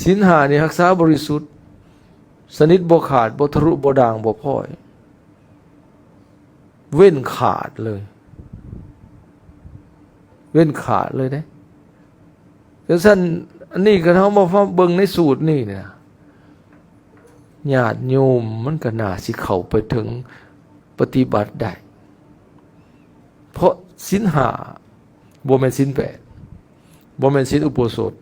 ສິນຫ້ານີ້ຮັກສາບໍລິສຸດ ສະໜິດບໍ່ຂາດ ບໍ່ທະລຸບໍ່ດ່າງບໍ່ພ້ອຍ ເວັ້ນຂາດເລີຍ ເວັ້ນຂາດເລີຍເດ້. ຈັ່ງຊັ້ນ ອັນນີ້ຄັນເຮົາມາຟັງເບິ່ງໃນສູດນີ້ນະ ຍາດໂຍມມັນກໍໜ້າຊິເຂົ້າໄປເຖິງປະຕິບັດໄດ້ ເພາະສິນຫ້າບໍ່ແມ່ນສິນແປດ ບໍ່ແມ່ນສິນອຸໂບສົດ.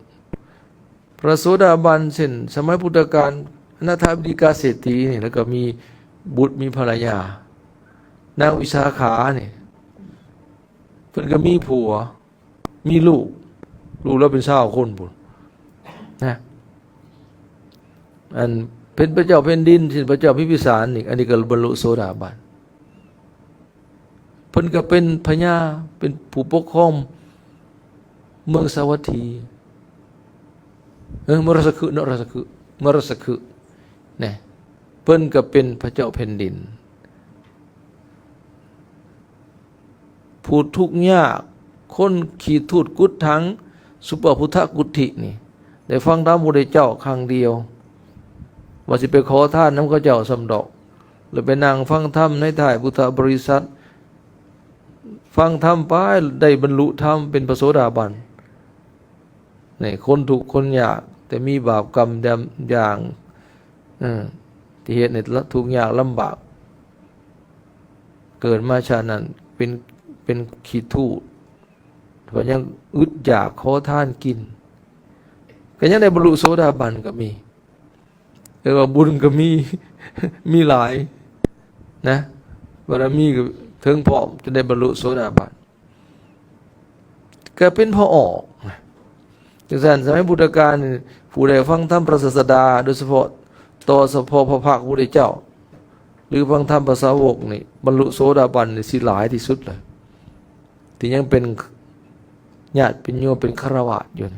ພະໂສດາບັນ ເຊັ່ນ ສະໄໝພຸດທະການ ອະນາຖາບິນດີກາເສດຖີນີ້ ແລ້ວກໍມີບຸດມີພັນລະຍາ ນາງວິສາຂານີ້ ເພິ່ນກໍມີຜົວ ມີລູກ ລູກລາວເປັນຊາວຄົນພຸ້ນນະ ອັນເປັນພະເຈົ້າແຜ່ນດິນ ເຊັ່ນ ພະເຈົ້າພິມພິສານນີ້ ອັນນີ້ກໍບັນລຸໂສດາບັນ. ເພິ່ນກໍເປັນພະຍາ ເປັນຜູ້ປົກຄອງເມືອງສາວັດຖີ ເອີ ມະຣາຊະຄຶເນາະ ຣາຊະຄຶ ມະຣາຊະຄຶນະ ເພິ່ນກໍເປັນພະເຈົ້າແຜ່ນດິນ. ຜູ້ທຸກຍາກ ຄົນຂີ້ທູດກຸດຖັງ ສຸປະພຸດທະກຸດຖິນີ້ ໄດ້ຟັງທຳພະພຸດທະເຈົ້າຄັ້ງດຽວ ວ່າຊິໄປຂໍທານນຳເຂົາເຈົ້າຊ້ຳດອກ ແລ້ວໄປນັ່ງຟັງທຳໃນທ້າຍພຸດທະບໍລິສັດ ຟັງທຳໄປ ໄດ້ບັນລຸທຳເປັນພະໂສດາບັນ. ນີ້ ຄົນທຸກຄົນຍາກ ແຕ່ມີບາບກຳດຳຢ່າງ ເອີ ທີ່ເຮັດໃຫ້ທຸກຍາກລຳບາກ ເກີດມາຊາດນັ້ນເປັນ ເປັນຂີ້ທູດ ເພິ່ນຍັງອຶດຢາກຂໍທານກິນ ກໍຍັງໄດ້ບັນລຸໂສດາບັນກໍມີ. ເອີ້ນວ່າບຸນກໍມີ ມີຫຼາຍນະ ບາລະມີກໍເຖິງພ້ອມ ຈົນໄດ້ບັນລຸໂສດາບັນ ກໍເປັນພໍອອກ. ຈັ່ງຊັ້ນ ສະໄໝພຸດທະການນີ້ ຜູ້ໃດຟັງທຳພະສາສະດາ ໂດຍສະເພາະຕໍ່ສະເພາະພະພັກຂອງພະພຸດທະເຈົ້າ ຫຼື ຟັງທຳພະສາວົກນີ້ ບັນລຸໂສດາບັນນີ້ຊິຫຼາຍທີ່ສຸດເລີຍ ທີ່ຍັງເປັນຍາດເປັນໂຍມ ເປັນຄະລາວາດຢູ່ນະ.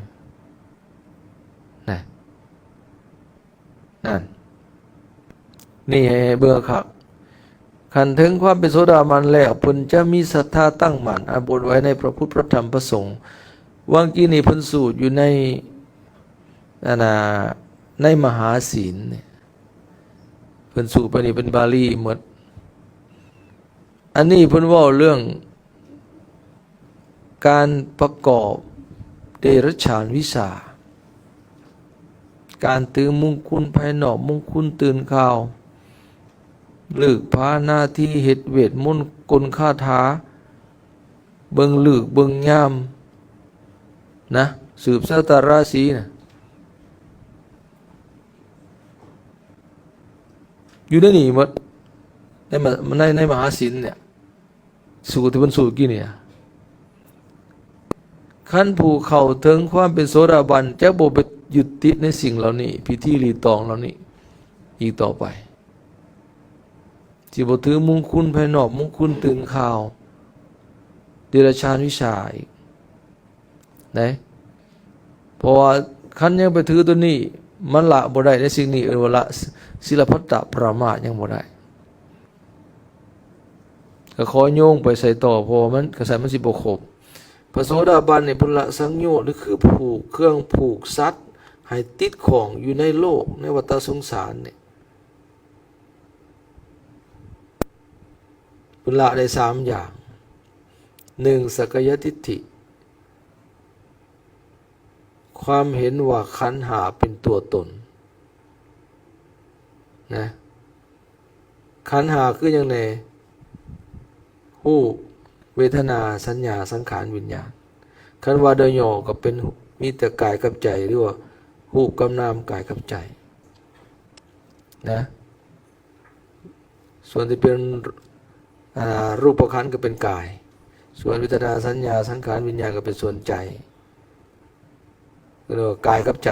ນັ້ນ ນີ້ໃຫ້ເບິ່ງຄັກ ຄັນເຖິງຄວາມເປັນໂສດາບັນແລ້ວ ເພິ່ນຈະມີສັດທາຕັ້ງໝັ້ນ ອັນບົດໄວ້ໃນພະພຸດ ພະທຳ ພະສົງ. ຫວ່າງກີ້ນີ້ເພິ່ນສູດຢູ່ໃນ ອັນນ່າ ໃນມະຫາສີນນີ້ ເພິ່ນສູດໄປນີ້ເປັນບາລີໝົດ. ອັນນີ້ເພິ່ນເວົ້າເລື່ອງ ການປະກອບເດລັດສະຖານວິຊາ ການຖືມຸງຄຸນພາຍນອກ ມຸງຄຸນຕື່ນຂ່າວ ເລີກພາໜ້າທີ່ເຮັດເວດມົນກົນຄາຖາ ເບິ່ງฤກເບິ່ງຍາມນະ ສືບຊະຕາລາສີນະ ຢູ່ໃນນີ້ໝົດ ໃນມະ ໃນ ໃນມະຫາສິນເນຍ ສູດທີ່ເພິ່ນສູດກີ້ນີ້ ຄັນຜູ້ເຂົ້າເຖິງຄວາມເປັນໂສດາບັນ ຈະບໍ່ໄປຍຶດຕິດໃນສິ່ງເຫຼົ່ານີ້ ພິທີລີດຕອງເຫຼົ່ານີ້ອີກຕໍ່ໄປ ຊິບໍ່ຖືມຸງຄຸນພາຍນອກ ມຸງຄຸນຕື່ນຂ່າວ ເດລັດສະຖານວິຊາອີກ. ໄດ້ ເພາະວ່າຄັນຍັງໄປຖືໂຕນີ້ ມັນລະບໍ່ໄດ້ໃນສິ່ງນີ້ ເອີ້ນວ່າລະສິລະພັດຕະປະມາດ ຍັງບໍ່ໄດ້ ກໍຂໍໂຍງໄປໃສ່ຕໍ່ ເພາະວ່າມັນ ກະສັນມັນຊິບໍ່ຄົບ. ພະໂສດາບັນນີ້ ເພິ່ນລະສັງໂຍດ ຫຼື ຄືຜູກ ເຄື່ອງຜູກສັດໃຫ້ຕິດຂ້ອງຢູ່ໃນໂລກ ໃນວັດຕະສົງສານນີ້ ເພິ່ນລະໄດ້ສາມຢ່າງ. ໜຶ່ງ ສັກກາຍະທິດຖິ ຄວາມເຫັນວ່າຂັນຫ້າເປັນຕົວຕົນນະ ຂັນຫ້າຄືຫຍັງແດ່? ຮູບ ເວທະນາ ສັນຍາ ສັງຂານ ວິນຍານ. ຄັນວ່າໂດຍຫຍໍ້ກໍເປັນ ມີແຕ່ກາຍກັບໃຈ ຫຼືວ່າຮູບກັບນາມ ກາຍກັບໃຈນະ. ສ່ວນທີ່ເປັນ ອາ ຮູບປະຂັນກໍເປັນກາຍ, ສ່ວນເວທະນາ ສັນຍາ ສັງຂານ ວິນຍານກໍເປັນສ່ວນໃຈ ກໍເອີ້ນວ່າກາຍກັບໃຈ.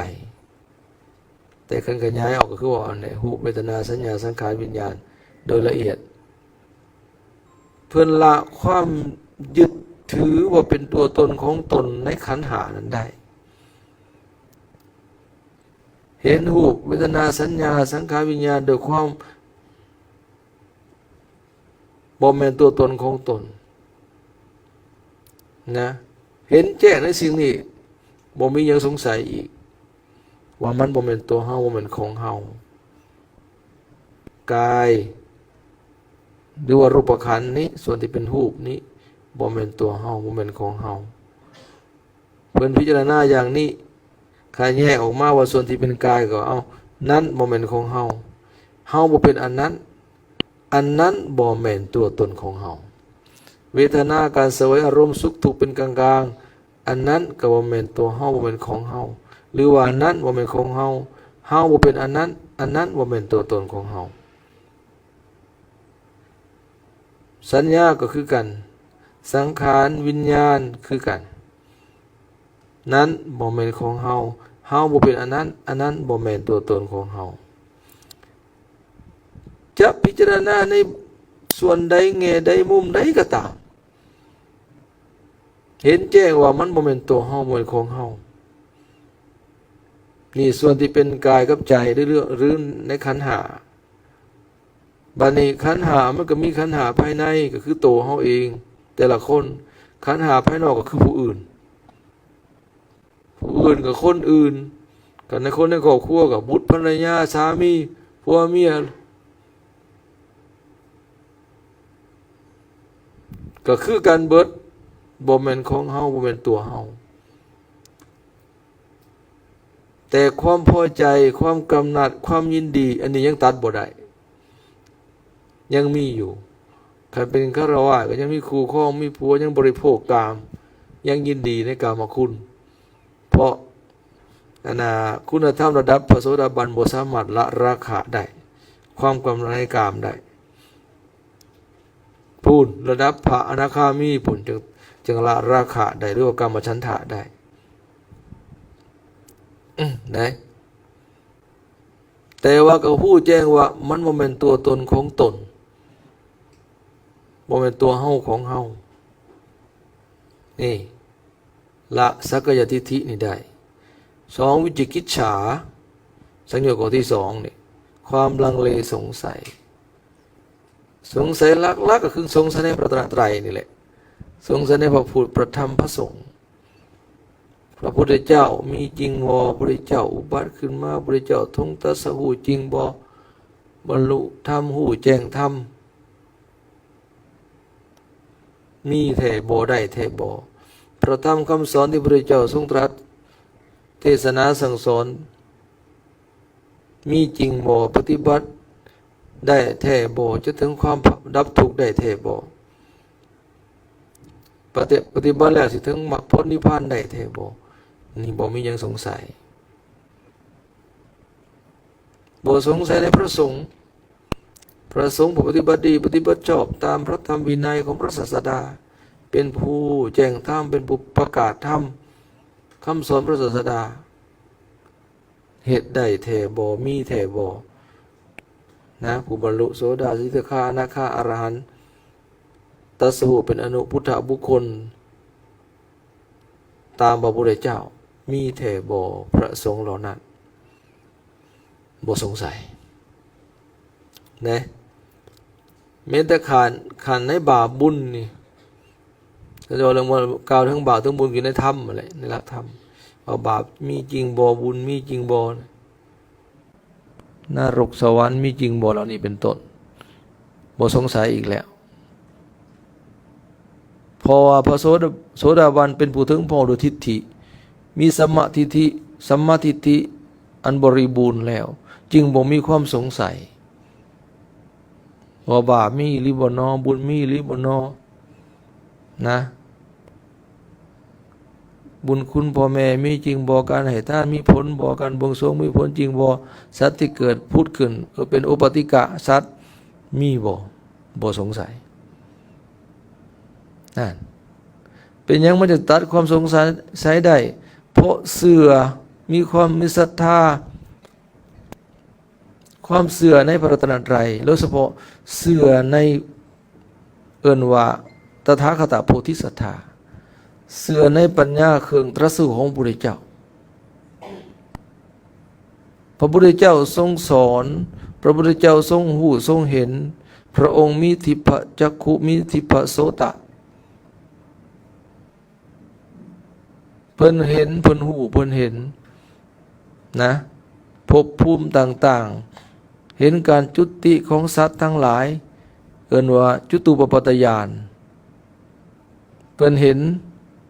ແຕ່ຄັນຂະຫຍາຍອອກກໍຄືວ່າອັນໃດ ຮູບ ເວທະນາ ສັນຍາ ສັງຂານ ວິນຍານ ໂດຍລະອຽດ. ເພິ່ນລະຄວາມຍຶດຖືວ່າເປັນຕົວຕົນຂອງຕົນໃນຂັນຫ້ານັ້ນໄດ້. ເຫັນຮູບ ເວທະນາ ສັນຍາ ສັງຂານ ວິນຍານ ໂດຍຄວາມບໍ່ແມ່ນຕົວຕົນຂອງຕົນນະ, ເຫັນແຈ້ງໃນສິ່ງນີ້ ບໍ່ມີຫຍັງສົງໄສອີກ. ວ່າມັນບໍ່ແມ່ນຕົວເຮົາ ບໍ່ແມ່ນຂອງເຮົາ. ກາຍ ຫຼືວ່າຮູບປະຄັນນີ້ ສ່ວນທີ່ເປັນຮູບນີ້ ບໍ່ແມ່ນຕົວເຮົາ ບໍ່ແມ່ນຂອງເຮົາ. ເພິ່ນພິຈາລະນາຢ່າງນີ້ ຄັນແຍກອອກມາວ່າສ່ວນທີ່ເປັນກາຍກໍເອົາ ນັ້ນບໍ່ແມ່ນຂອງເຮົາ ເຮົາບໍ່ເປັນອັນນັ້ນ ອັນນັ້ນບໍ່ແມ່ນຕົວຕົນຂອງເຮົາ. ເວທະນາ ການສະຫວຍອາລົມສຸກທຸກເປັນກາງໆ ອັນນັ້ນກໍບໍ່ແມ່ນຕົວເຮົາ ບໍ່ແມ່ນຂອງເຮົາ ຫຼືວ່ານັ້ນບໍ່ແມ່ນຂອງເຮົາ ເຮົາບໍ່ເປັນອັນນັ້ນ ອັນນັ້ນບໍ່ແມ່ນຕົວຕົນຂອງເຮົາ. ສັນຍາກໍຄືກັນ ສັງຂານ ວິນຍານຄືກັນ ນັ້ນບໍ່ແມ່ນຂອງເຮົາ ເຮົາບໍ່ເປັນອັນນັ້ນ ອັນນັ້ນບໍ່ແມ່ນຕົວຕົນຂອງເຮົາ. ຈະພິຈາລະນາໃນສ່ວນໃດແງ່ໃດມຸມໃດກໍຕາມ ເຫັນແຈ້ງວ່າມັນບໍ່ແມ່ນຕົວເຮົາ ບໍ່ແມ່ນຂອງເຮົາ. ນີ້ສ່ວນທີ່ເປັນກາຍກັບໃຈ ຫຼື ຫຼື ຫຼືໃນຂັນຫ້າ. ບາດນີ້ຂັນຫ້າມັນກໍມີຂັນຫ້າພາຍໃນ ກໍຄືໂຕເຮົາເອງ ແຕ່ລະຄົນ. ຂັນຫ້າພາຍນອກກໍຄືຜູ້ອື່ນ ຜູ້ອື່ນກໍຄົນອື່ນ ກັນໃນຄົນໃນຄອບຄົວກໍບຸດ ພັນລະຍາ ສາມີ ຜົວເມຍ ກໍຄືກັນເບິດ ບໍ່ແມ່ນຂອງເຮົາ ບໍ່ແມ່ນຕົວເຮົາ. ແຕ່ຄວາມພໍໃຈ ຄວາມກຳໜັດ ຄວາມຍິນດີ ອັນນີ້ຍັງຕັດບໍ່ໄດ້ ຍັງມີຢູ່. ຄັນເປັນຄາລະວາດກໍຍັງມີຄູ່ຄອງ ມີຜົວ ຍັງບໍລິໂພກກາມ ຍັງຍິນດີໃນກາມະຄຸນ ເພາະອັນນ່າ ຄຸນນະທຳລະດັບພະໂສດາບັນບໍ່ສາມາດລະລາຄະໄດ້ ຄວາມກຳໜັດໃນກາມໄດ້. ພຸ້ນ ລະດັບພະອະນາຄາມີພຸ້ນ ຈຶ່ງ ຈຶ່ງລະລາຄະໄດ້ ຫຼືວ່າກາມະສັນທະໄດ້ ໄດ້. ແຕ່ວ່າກໍຮູ້ແຈ້ງວ່າມັນບໍ່ແມ່ນຕົວຕົນຂອງຕົນ ບໍ່ແມ່ນຕົວເຮົາຂອງເຮົາ. ນີ້ ລະສັກກາຍະທິດຖິນີ້ໄດ້. ສອງ ວິຈິກິດສາ ສັງໂຍກຂໍ້ທີສອງນີ້ ຄວາມລັງເລສົງໄສ. ສົງໄສຫຼັກໆ ກໍຄືສົງໄສໃນພະລັດຕະນະໄຕນີ້ແຫຼະ ສົງໄສໃນພະພຸດ ພະທຳ ພະສົງ. ພະພຸດທະເຈົ້າມີຈິງບໍ່? ພະພຸດທະເຈົ້າອຸບັດຂຶ້ນມາ? ພະພຸດທະເຈົ້າຊົງຕັດສະຮູ້ຈິງບໍ່? ບັນລຸທຳ ຮູ້ແຈ້ງທຳ ມີແທ້ບໍ່? ໄດ້ແທ້ບໍ່? ພະທຳຄຳສອນທີ່ພະພຸດທະເຈົ້າຊົງຕລັດເທດສະໜາສັ່ງສອນ ມີຈິງບໍ່? ປະຕິບັດໄດ້ແທ້ບໍ່? ຈະເຖິງຄວາມດັບທຸກໄດ້ແທ້ບໍ່? ປະຕິ ປະຕິບັດແລ້ວຊິເຖິງມັກຜົນນິບພານໄດ້ແທ້ບໍ່? ນີ້ບໍ່ມີຫຍັງສົງໄສ. ບໍ່ສົງໄສໃນພະສົງ. ພະສົງຜູ້ປະຕິບັດດີ ປະຕິບັດຊອບຕາມພະທຳວິໄນຂອງພະສາສະດາ ເປັນຜູ້ແຈ້ງທຳ ເປັນຜູ້ປະກາດທຳ ຄຳສອນພະສາສະດາ ເຮັດໄດ້ແທ້ບໍ່? ມີແທ້ບໍ່? ນະ ຜູ້ບັນລຸໂສດາ ສະກິດທາຄາ ອະນາຄາ ອະລະຫັນ ຕັດສະຮູ້ເປັນອະນຸພຸດທະບຸກຄົນ ຕາມພະພຸດທະເຈົ້າ ມີແທ້ບໍ່? ພະສົງເຫຼົ່ານັ້ນ ບໍ່ສົງໄສ ນະ. ແມ່ນແຕ່ຂັ້ນ ຂັ້ນໃນບາບບຸນນີ້ ເຂົາເຈົ້າເວົ້າເລື່ອງວ່າ ກ່າວເຖິງບາບເຖິງບຸນຢູ່ໃນທຳຫັ້ນແຫຼະ ໃນຫຼັກທຳ ວ່າບາບມີຈິງບໍ່? ບຸນມີຈິງບໍ່? ນະລົກສະຫວັນມີຈິງບໍ່? ເຫຼົ່ານີ້ເປັນຕົ້ນ ບໍ່ສົງໄສອີກແລ້ວ. ເພາະວ່າພະໂສດາ ໂສດາບັນເປັນຜູ້ເຖິງພ້ອມດ້ວຍທິດຖິ ມີສຳມະທິດຖິ ສຳມາທິດຖິອັນບໍລິບູນແລ້ວ ຈຶ່ງບໍ່ມີຄວາມສົງໄສ ວ່າບາບມີອີ່ຫຼີບໍ່ນໍ? ບຸນມີອີ່ຫຼີບໍ່ນໍ? ນະ ບຸນຄຸນພໍ່ແມ່ມີຈິງບໍ່? ການໃຫ້ທານມີຜົນບໍ່? ການບວງສວງມີຜົນຈິງບໍ່? ສັດທີ່ເກີດຜຸດຂຶ້ນເປັນອຸປາຕິກະສັດມີບໍ່? ບໍ່ສົງໄສ. ນັ້ນ ເປັນຫຍັງມັນຈະຕັດຄວາມສົງໄສໄດ້? ເພາະເຊື່ອ ມີຄວາມມີສັດທາ ຄວາມເຊື່ອໃນພະລັດຕະນະໄຕ ໂດຍສະເພາະເຊື່ອໃນ ເອີ້ນວ່າຕະຖາຄະຕະໂພທິສັດທາ ເຊື່ອໃນປັນຍາເຄື່ອງຕະລັດສະຮູ້ຂອງພະພຸດທະເຈົ້າ. ພະພຸດທະເຈົ້າຊົງສອນ ພະພຸດທະເຈົ້າຊົງຮູ້ຊົງເຫັນ ພະອົງມີທິບພະຈັກຂຸ ມີທິບພະໂສຕະ. ເພິ່ນເຫັນ ເພິ່ນຮູ້ ເພິ່ນເຫັນ ນະ ພົບພູມຕ່າງໆ ເຫັນການຈຸຕິຂອງສັດທັງຫຼາຍ ເອີ້ນວ່າຈຸຕູປະປາດຕະຍານ. ເພິ່ນເຫັນ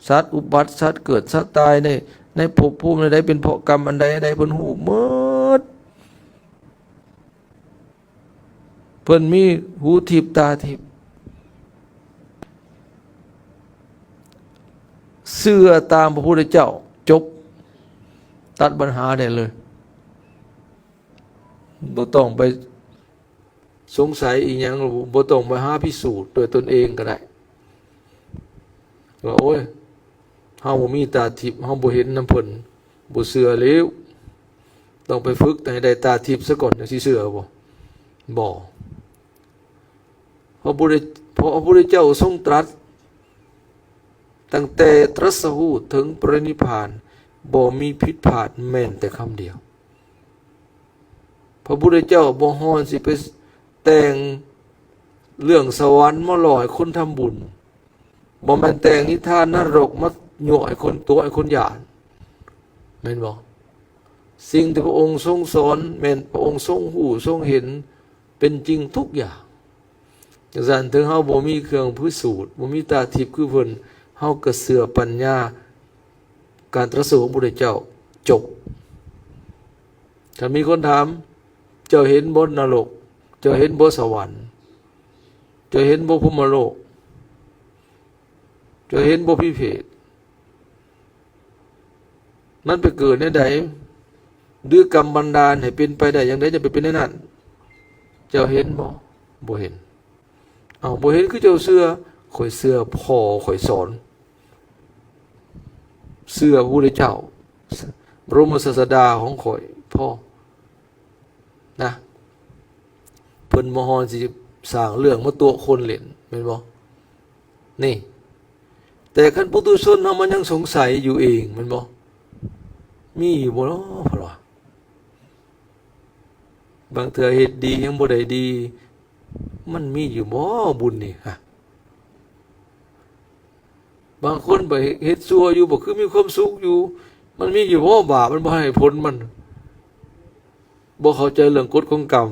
ສັດອຸບັດ, ສັດເກີດ, ສັດຕາຍໃນ, ໃນພົບພູມໃດ, ເປັນເພາະກຳອັນໃດ, ອັນໃດ, ເພິ່ນຮູ້ໝົດ. ເພິ່ນມີຫູທິບຕາທິບ, ເຊື່ອຕາມພະພຸດທະເຈົ້າ, ຈົບ, ຕັດບັນຫາໄດ້ເລີຍ. ບໍ່ຕ້ອງໄປສົງໄສອີ່ຫຍັງ, ບໍ່ຕ້ອງໄປຫາພິສູດດ້ວຍຕົນເອງກໍໄດ້ ວ່າ ໂອ້ຍ ເຮົາບໍ່ມີຕາທິບ, ເຮົາບໍ່ເຫັນນຳເພິ່ນ, ບໍ່ເຊື່ອແລ້ວ. ຕ້ອງໄປຝຶກໃຫ້ໄດ້ຕາທິບຊະກ່ອນ ຈັ່ງຊິເຊື່ອບໍ່? ບໍ່. ພະພຸດທະ, ເພາະພະພຸດທະເຈົ້າຊົງຕລັດ ຕັ້ງແຕ່ຕຣັດສະຮູ້ເຖິງປະລິນິບພານ ບໍ່ມີຜິດພາດແມ່ນແຕ່ຄຳດຽວ. ພະພຸດທະເຈົ້າບໍ່ຮ້ອນຊິໄປແຕ່ງເລື່ອງສະຫວັນມາຫຼອກໃຫ້ຄົນທຳບຸນ, ບໍ່ແມ່ນແຕ່ງນິທານນະລົກມາຍົວະໃຫ້ຄົນຕົວະ ໃຫ້ຄົນຢ້ານ, ແມ່ນບໍ່? ສິ່ງທີ່ພະອົງຊົງສອນແມ່ນພະອົງຊົງຮູ້ຊົງເຫັນເປັນຈິງທຸກຢ່າງ. ຈັ່ງຊັ້ນ ເຖິງເຮົາບໍ່ມີເຄື່ອງພິສູດ, ບໍ່ມີຕາທິບຄືເພິ່ນ, ເຮົາກໍເຊື່ອປັນຍາການຕຣັດສະຮູ້ຂອງພະພຸດທະເຈົ້າ, ຈົບ. ຖ້າມີຄົນຖາມ, ເຈົ້າເຫັນບໍ່ນະລົກ? ເຈົ້າເຫັນບໍ່ສະຫວັນ? ເຈົ້າເຫັນບໍ່ພົມມະໂລກ? ເຈົ້າເຫັນບໍ່ຜີເປດ? ມັນໄປເກີດແນວໃດ? ຫຼືກຳບັນດານໃຫ້ເປັນໄປໄດ້ຢ່າງໃດ ຈັ່ງໄປເປັນແນວນັ້ນ? ເຈົ້າເຫັນບໍ່? ບໍ່ເຫັນ. ເອົ້າ, ບໍ່ເຫັນຄືເຈົ້າເຊື່ອ? ຂ້ອຍເຊື່ອພໍ່ຂ້ອຍສອນ, ເຊື່ອພະພຸດທະເຈົ້າ, ບະລົມສາສະດາຂອງຂ້ອຍພໍ. ນະ ເພິ່ນບໍ່ຮອດຊິສ້າງເລື່ອງມາຕົວະຄົນຫຼິ້ນ ແມ່ນບໍ່? ນີ້ ແຕ່ຄັນປຸຖຸຊົນເຮົາມັນຍັງສົງໄສຢູ່ເອງ ແມ່ນບໍ່? ມີຢູ່ບໍ່ເນາະ ເພິ່ນວ່າ. ບາງເທື່ອເຮັດດີຍັງບໍ່ໄດ້ດີ, ມັນມີຢູ່ບໍ່ບຸນນີ້? ຮະ ບາງຄົນໄປເຮັດຊົ່ວຢູ່ ບໍ່ຄືມີຄວາມສຸກຢູ່, ມັນມີຢູ່ບໍ່ບາບ ມັນບໍ່ໃຫ້ຜົນມັນ? ບໍ່ເຂົ້າໃຈເລື່ອງກົດຂອງກຳ,